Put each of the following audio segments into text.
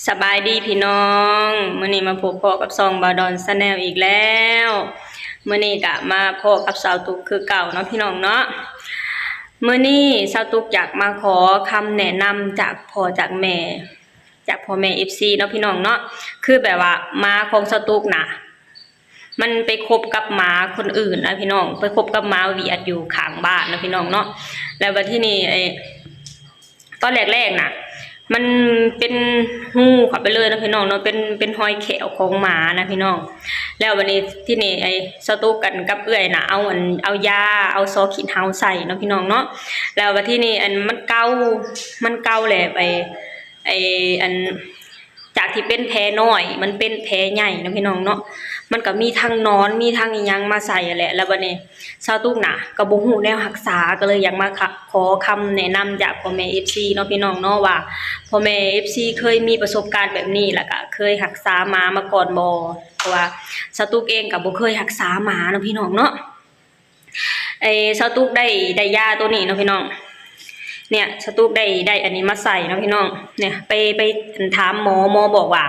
ສະບາຍດີພີ່ນ້ອງ, ມື້ນີ້ມາພົບພໍ້ກັບຊ່ອງບ່າວດອນ Channel ອີກແລ້ວ. ມື້ນີ້ກະມາພໍ້ກັບສາວຕຸກຄືເກົ່າເນາະພີ່ນ້ອງເນາະ. ມື້ນີ້ສາວຕຸກຢາກມາຂໍຄຳແນະນຳຈາກພໍ່ຈາກແມ່ ຈາກພໍ່ແມ່ ເອັຟຊີ ເນາະພີ່ນ້ອງເນາະ. ຄືແບບວ່າໝາຂອງສາວຕຸກນະ ມັນໄປຄົບກັບໝາຄົນອື່ນນະພີ່ນ້ອງ, ໄປຄົບກັບໝາຫວຽດຢູ່ຂ້າງບ້ານນະພີ່ນ້ອງເນາະ. ແລ້ວບັດທີນີ້ ໄອ້ ຕອນແລກໆນະ ມັນເປັນຮູເຂົ້າໄປເລີຍນະພີ່ນ້ອງເນາະ, ເປັນ ເປັນຮອຍແຂ້ວຂອງໝານະພີ່ນ້ອງ. ແລ້ວບັດນີ້ ທີນີ້ ໄອ້ ສາວຕຸກກັນກັບເອື້ອຍນະ ເອົາອັນ ເອົາຢາ ເອົາຊໍຂີ້ເຫົ່າໃສ່ເນາະພີ່ນ້ອງເນາະ. ແລ້ວບັດທີນີ້ ອັນ ມັນເກົາ ມັນເກົາແລ້ວ ໄອ້ ໄອ້ ອັນ ຈາກທີ່ເປັນແຜນ້ອຍ ມັນເປັນແຜໃຫຍ່ເນາະພີ່ນ້ອງເນາະ. ມັນກໍມີທັງໜອນ ມີທັງອີ່ຫຍັງມາໃສ່ຫັ້ນແຫຼະ. ແລ້ວບັດນີ້ສາວຕຸກນະ ກໍບໍ່ຮູ້ແນວຮັກສາ ກໍເລີຍຢາກມາ ຂະ ຂໍຄຳແນະນຳຈາກພໍ່ແມ່ ເອັຟຊີ ເນາະພີ່ນ້ອງເນາະ ວ່າພໍ່ແມ່ ເອັຟຊີ ເຄີຍມີປະສົບການແບບນີ້ ແລ້ວກໍເຄີຍຮັກສາໝາມາກ່ອນບໍ່? ເພາະວ່າສາວຕຸກເອງກໍບໍ່ເຄີຍຮັກສາໝາເນາະພີ່ນ້ອງເນາະ. ໄອ້ ສາວຕຸກໄດ້ ໄດ້ຢາໂຕນີ້ເນາະພີ່ນ້ອງ. ເນຍ ສາວຕຸກໄດ້ ໄດ້ອັນນີ້ມາໃສ່ເນາະພີ່ນ້ອງ. ເນຍ ໄປ ໄປ ອັນ ຖາມໝໍ ໝໍບອກວ່າ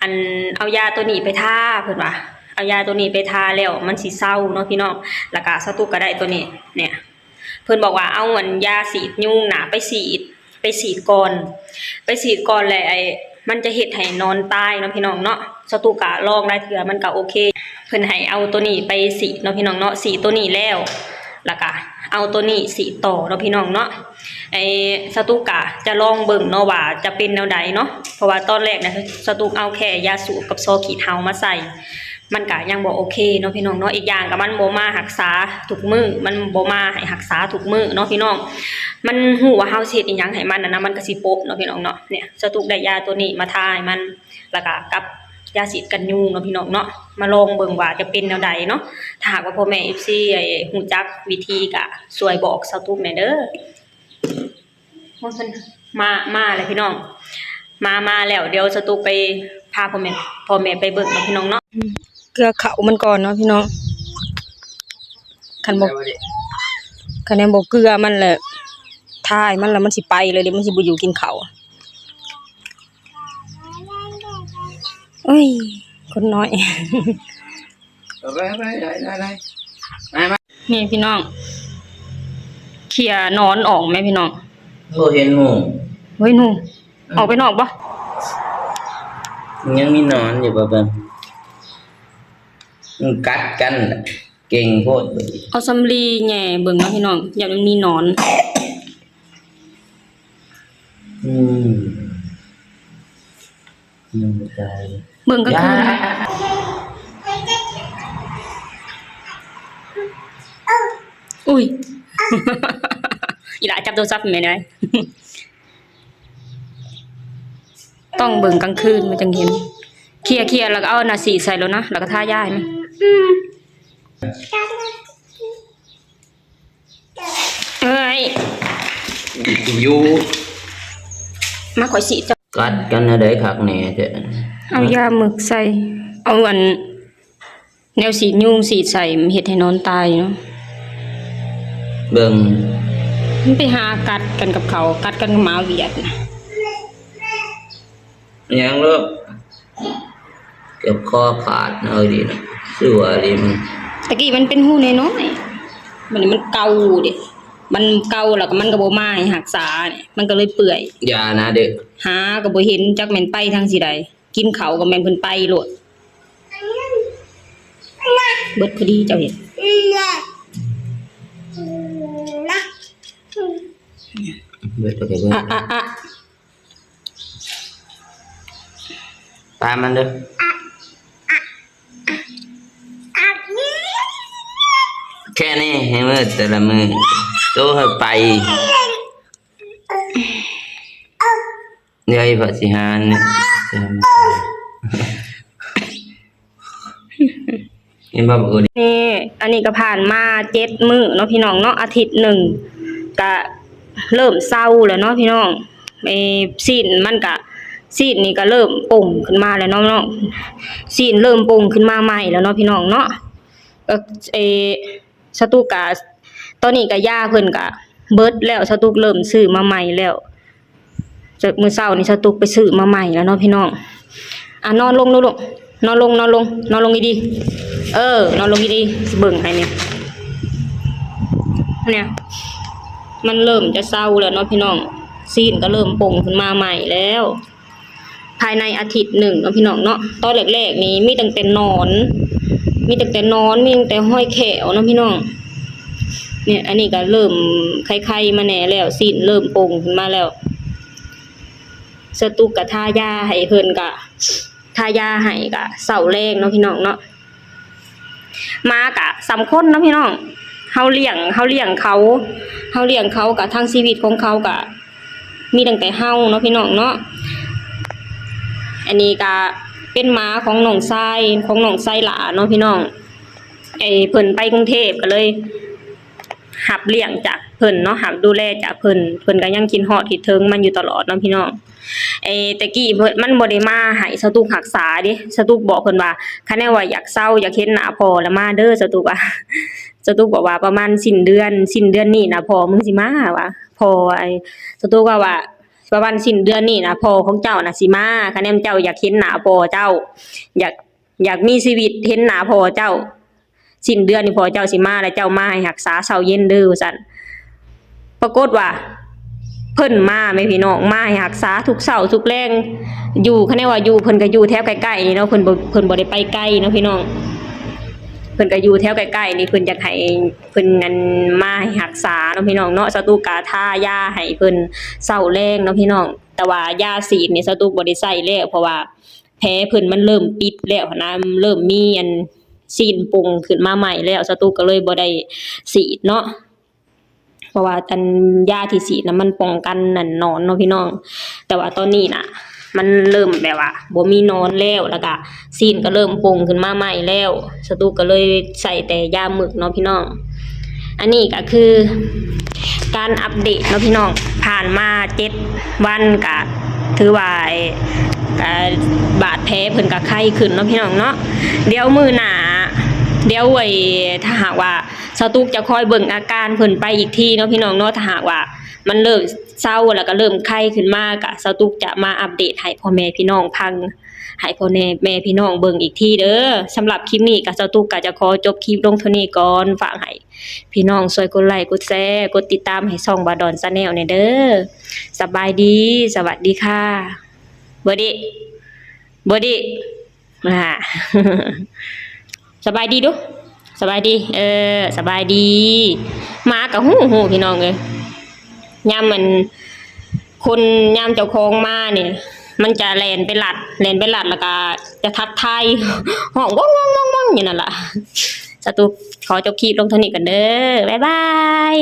ອັນ ເອົາຢາໂຕນີ້ໄປທາ ເພິ່ນວ່າ ເອົາຢາໂຕນີ້ໄປທາແລ້ວມັນຊິເຊົາເນາະພີ່ນ້ອງ. ແລ້ວກະສາວຕຸກກໍໄດ້ໂຕນີ້ ເນຍ ເພິ່ນບອກວ່າເອົາອັນຢາສີດຍຸງນະໄປສີດ ໄປສີດກ່ອນ ໄປສີດກ່ອນແລ້ວ ໄອ້ ມັນຈະເຮັດໃຫ້ໜອນຕາຍເນາະພີ່ນ້ອງເນາະ. ສາວຕຸກກະລອງຫຼາຍເທື່ອ ມັນກະໂອເຄ. ເພິ່ນໃຫ້ເອົາໂຕນີ້ໄປສີດເນາະພີ່ນ້ອງເນາະ, ສີດໂຕນີ້ແລ້ວ ແລ້ວກະເອົາໂຕນີ້ສີດຕໍ່ເນາະພີ່ນ້ອງເນາະ. ໄອ້ ສາວຕຸກກະຈະລອງເບິ່ງເນາະວ່າຈະເປັນແນວໃດເນາະ, ເພາະວ່າຕອນແລກນະ ສາວຕຸກເອົາແຄ່ຢາສູບກັບຊໍຂີ້ເຫົ່າມາໃສ່ ມັນກະຍັງບໍ່ໂອເຄເນາະພີ່ນ້ອງເນາະ. ອີກຢ່າງກໍມັນບໍ່ມາຮັກສາທຸກມື້ ມັນບໍ່ມາໃຫ້ຮັກສາທຸກມື້ເນາະພີ່ນ້ອງ. ມັນຮູ້ວ່າເຮົາຊິເຮັດອີ່ຫຍັງໃຫ້ມັນນະນະ ມັນກໍຊິປົບເນາະພີ່ນ້ອງເນາະ. ເນຍ ສາວຕຸກໄດ້ຢາໂຕນີ້ມາທາໃຫ້ມັນ ແລ້ວກໍກັບຢາສີດກັນຍຸງເນາະພີ່ນ້ອງເນາະ. ມາລອງເບິ່ງວ່າຈະເປັນແນວໃດເນາະ. ຖ້າຫາກວ່າພໍ່ແມ່ ເອັຟຊີ ຮູ້ຈັກວິທີກໍຊ່ວຍບອກສາວຕຸກແດ່ເດີ. ໂອ້ຍ ເພິ່ນມາ ມາແລ້ວພີ່ນ້ອງ ມາ ມາແລ້ວ. ດຽວສາວຕຸກໄປພາພໍ່ແມ່ ພໍ່ແມ່ໄປເບິ່ງເນາະພີ່ນ້ອງເນາະ. ເກືອເຂົ້າມັນກ່ອນເນາະພີ່ນ້ອງ. ຄັນບໍ່ ຄັນຍັງບໍ່ເກືອມັນແຫຼະ ທາໃຫ້ມັນແລ້ວມັນຊິໄປເລີຍເດ້, ມັນຊິບໍ່ຢູ່ກິນເຂົ້າ. ໂອ້ຍ ຄົນນ້ອຍ. ໄປ ໄປ ໄປ ໄປ ໄປ ມາ ມາ ນີ້ພີ່ນ້ອງ ເຄຍໜອນອອກແມະພີ່ນ້ອງ. ບໍ່ເຫັນໜູ. ເຮີ້ຍ ໜູ ອອກໄປນອກບໍ່? ຍັງມີໜອນຢູ່ບໍ່ເບິ່ງ? ມັນກັດກັນ ເກັ່ງໂພດ. ເອົາສຳລີແຫຍ່ເບິ່ງເນາະພີ່ນ້ອງ ຢ້ານມັນມີໜອນ. ອືມ ຍັງບໍ່ຕາຍ ເບິ່ງກາງຄືນ. ອຸ້ຍ ອີຫຼ້າຈັບໂທລະສັບແມ່ນໄດ. ຕ້ອງເບິ່ງກາງຄືນມັນຈັ່ງເຫັນ. ເຄຍ ເຄຍ ແລ້ວກໍເອົາໜ້າສີໃສ່ໂລດນະ ແລ້ວກໍທາຢາໃຫ້ມັນ. ເອີຍ ຢູ່ ມາ ຂ້ອຍສີດເຈົ້າ. ກັດກັນແນວໃດຄັກແນ່ແທ້? ເອົາຢາໝຶກໃສ່ ເອົາອັນ ແນວສີດຍຸງສີດໃສ່ ມັນເຮັດໃຫ້ນອນຕາຍເນາະ. ເບິ່ງ ມັນໄປຫາກັດກັນກັບເຂົາ ກັດກັນກັບໝາຫວຽດນະ. ຫຍັງລູກ? ເກືອບຄໍຂາດເນາະ ດີນະ ຄືວ່າດີມັນ. ຕະກີ້ມັນເປັນຮູນ້ອຍໆ ບັດນີ້ມັນເກົ່າເດ້ ມັນເກົ່າແລ້ວກໍມັນກໍບໍ່ມາໃຫ້ຮັກສາ ມັນກໍເລີຍເປື່ອຍ. ຢ່ານະເດີ ຫາກໍບໍ່ເຫັນ ຈັກແມ່ນໄປທາງຊິໃດ. ກິນເຂົ້າກໍແມ່ນເພິ່ນໄປໂລດ. ເບິດພໍດີເຈົ້າເຫັນ. ເບິດກໍໄປເບິ່ງ. ອະ ອະ ອະ ປາມັນເດີ. ແຄ່ນີ້ໃຫ້ມື້ແຕ່ລະມື້ ໂຕໃຫ້ໄປ. ເດຍ ອີ່ພະຊິຫານ ເຫັນບໍ່? ນີ້ ອັນນີ້ກໍຜ່ານມາເຈັດມື້ເນາະ ພີ່ນ້ອງເນາະ, ອາທິດໜຶ່ງກະເລີ່ມເຊົາແລ້ວເນາະ ພີ່ນ້ອງ. ຊີ້ນມັນກະ ຊີ້ນນີ້ກະເລີ່ມປົ່ງຂຶ້ນມາແລ້ວເນາະ ພີ່ນ້ອງ. ຊີ້ນເລີ່ມປົ່ງຂຶ້ນມາໃໝ່ແລ້ວເນາະ ພີ່ນ້ອງເນາະ. ກໍ ເອ ສະຕຸກກະ ຕອນນີ້ກະຢາເພິ່ນກະເບິດແລ້ວ, ສະຕຸກເລີ່ມຊື້ມາໃໝ່ແລ້ວ. ແຕ່ມື້ເຊົ້ານີ້ສາວຕຸກໄປຊື້ມາໃໝ່ແລ້ວເນາະພີ່ນ້ອງ. ອ່ະ ນອນລົງລູກ ນອນລົງ ນອນລົງ ນອນລົງດີໆ ເອີ ນອນລົງດີໆ ຊິເບິ່ງໃຫ້ນີ້ ເນຍ ມັນເລີ່ມຈະເຊົາແລ້ວເນາະພີ່ນ້ອງ ຊີ້ນກໍເລີ່ມປົ່ງຂຶ້ນມາໃໝ່ແລ້ວ. ພາຍໃນອາທິດໜຶ່ງເນາະພີ່ນ້ອງເນາະ ຕອນແລກໆນີ້ມີຕັ້ງແຕ່ໜອນ ມີຕັ້ງແຕ່ໜອນ ມີຕັ້ງແຕ່ຮອຍແຂ້ວເນາະພີ່ນ້ອງ. ເນຍ ອັນນີ້ກໍເລີ່ມໄຄໆມາແດ່ແລ້ວ ຊີ້ນເລີ່ມປົ່ງຂຶ້ນມາແລ້ວ. ສາວຕຸກກໍທາຢາໃຫ້ເພິ່ນ ກໍທາຢາໃຫ້ກໍເຊົ້າແລງເນາະພີ່ນ້ອງເນາະ. ໝາກະສ່ຳຄົນເນາະພີ່ນ້ອງ ເຮົາລ້ຽງ ເຮົາລ້ຽງເຂົາ ເຮົາລ້ຽງເຂົາ ກະທັງຊີວິດຂອງເຂົາກະມີຕັ້ງແຕ່ເຮົາເນາະພີ່ນ້ອງເນາະ. ອັນນີ້ກະເປັນໝາຂອງນ້ອງຊາຍ ຂອງນ້ອງຊາຍຫຼ້າເນາະພີ່ນ້ອງ. ໄອ້ເພິ່ນໄປກຸງເທບ ກະເລີຍຮັບລ້ຽງຈາກເພິ່ນເນາະ ຮັບດູແລຈາກເພິ່ນ ເພິ່ນກະຍັງຄິດຮອດຄິດເຖິງມັນຢູ່ຕະຫຼອດເນາະພີ່ນ້ອງ. ເອີ ແຕ່ກີ້ມັນບໍ່ໄດ້ມາໃຫ້ສາວຕຸກຮັກສາເດ້ ສາວຕຸກບອກເພິ່ນວ່າ ຄັນແນວວ່າຢາກເຊົາ ຢາກເຫັນໜ້າພໍ່ລະມາເດີ ສາວຕຸກວ່າ ສາວຕຸກບອກວ່າປະມານສິ້ນເດືອນ ສິ້ນເດືອນນີ້ນະພໍ່ມຶງຊິມາວ່າ ພໍ່ ສາວຕຸກວ່າ ວ່າປະມານສິ້ນເດືອນນີ້ນະພໍ່ຂອງເຈົ້ານະຊິມາ ຄັນແນວເຈົ້າຢາກເຫັນໜ້າພໍ່ເຈົ້າ ຢາກ ຢາກມີຊີວິດເຫັນໜ້າພໍ່ເຈົ້າ ສິ້ນເດືອນນີ້ພໍ່ເຈົ້າຊິມາ ແລ້ວເຈົ້າມາໃຫ້ຮັກສາເຊົ້າເຢັນເດີ ວ່າຊັ້ນ. ປາກົດວ່າເພິ່ນມາແມ່ພີ່ນ້ອງ ມາໃຫ້ຮັກສາທຸກເຊົ້າທຸກແລງ ຢູ່ ຄັນແນວວ່າຢູ່ ເພິ່ນກໍຢູ່ແຖວໃກ້ໆນີ້ເນາະ ເພິ່ນບໍ່ ເພິ່ນບໍ່ໄດ້ໄປໄກເນາະພີ່ນ້ອງ ເພິ່ນກໍຢູ່ແຖວໃກ້ໆນີ້ ເພິ່ນຢາກໃຫ້ ເພິ່ນ ອັນ ມາໃຫ້ຮັກສາເນາະພີ່ນ້ອງເນາະ. ສາວຕຸກກໍທາຢາໃຫ້ເພິ່ນເຊົ້າແລງເນາະພີ່ນ້ອງ ແຕ່ວ່າຢາສີດນີ້ສາວຕຸກບໍ່ໄດ້ໃຊ້ແລ້ວ ເພາະວ່າແຜເພິ່ນມັນເລີ່ມປິດແລ້ວຫັ້ນນະ ເລີ່ມມີອັນ ຊີ້ນປົ່ງຂຶ້ນມາໃໝ່ແລ້ວ ສາວຕຸກກໍເລີຍບໍ່ໄດ້ສີດເນາະ ເພາະວ່າອັນ ຢາທີ່ສີດນະມັນປ້ອງກັນອັນໜອນເນາະພີ່ນ້ອງ ແຕ່ວ່າຕອນນີ້ນະ ມັນເລີ່ມແບບວ່າບໍ່ມີໜອນແລ້ວ ແລ້ວກະຊີ້ນກໍເລີ່ມປົ່ງຂຶ້ນມາໃໝ່ແລ້ວ ສາວຕຸກກໍເລີຍໃຊ້ແຕ່ຢາມຶກເນາະພີ່ນ້ອງ. ອັນນີ້ກໍຄືການອັບເດດເນາະພີ່ນ້ອງ ຜ່ານມາເຈັດວັນ ກະຖືວ່າ ເອີ ກະບາດແຜເພິ່ນກະໄຄຂຶ້ນເນາະພີ່ນ້ອງເນາະ. ດຽວມື້ໜ້າ ດຽວ ເອີ ຖ້າຫາກວ່າ ສາວຕຸກຈະຄອຍເບິ່ງອາການເພິ່ນໄປອີກທີເນາະພີ່ນ້ອງເນາະ ຖ້າຫາກວ່າມັນເລີ່ມເຊົາ ແລ້ວກໍເລີ່ມໄຄຂຶ້ນມາ ກະສາວຕຸກຈະມາອັບເດດໃຫ້ພໍ່ແມ່ພີ່ນ້ອງຟັງ ໃຫ້ພໍ່ແມ່ພີ່ນ້ອງເບິ່ງອີກທີເດີ. ສຳລັບຄລິບນີ້ກະສາວຕຸກກະຈະຂໍຈົບຄລິບລົງເທົ່ານີ້ກ່ອນ ຝາກໃຫ້ພີ່ນ້ອງຊ່ວຍກົດໄລ ກົດແຊ ກົດຕິດຕາມໃຫ້ຊ່ອງບາດອນ Channel ແດ່ເດີ. ສະບາຍດີ ສະຫວັດດີຄ່ະ ບອດີ້ ບອດີ້ ອ່າ ສະບາຍດີດູ ສະບາຍດີ ເອີ ສະບາຍດີ. ໝາກໍຮູ້ ຮູ້ພີ່ນ້ອງເອີຍ ຍາມມັນ ຄົນ ຍາມເຈົ້າຂອງມານີ້ ມັນຈະແລ່ນໄປລັດ ແລ່ນໄປລັດ ແລ້ວກໍຈະທັກທາຍ ຮ້ອງ ວອງໆໆໆ ຢູ່ນັ້ນລະ. ສາວຕຸກຂໍຈົບຄລິບລົງເທົ່ານີ້ກ່ອນເດີ ບາຍບາຍ.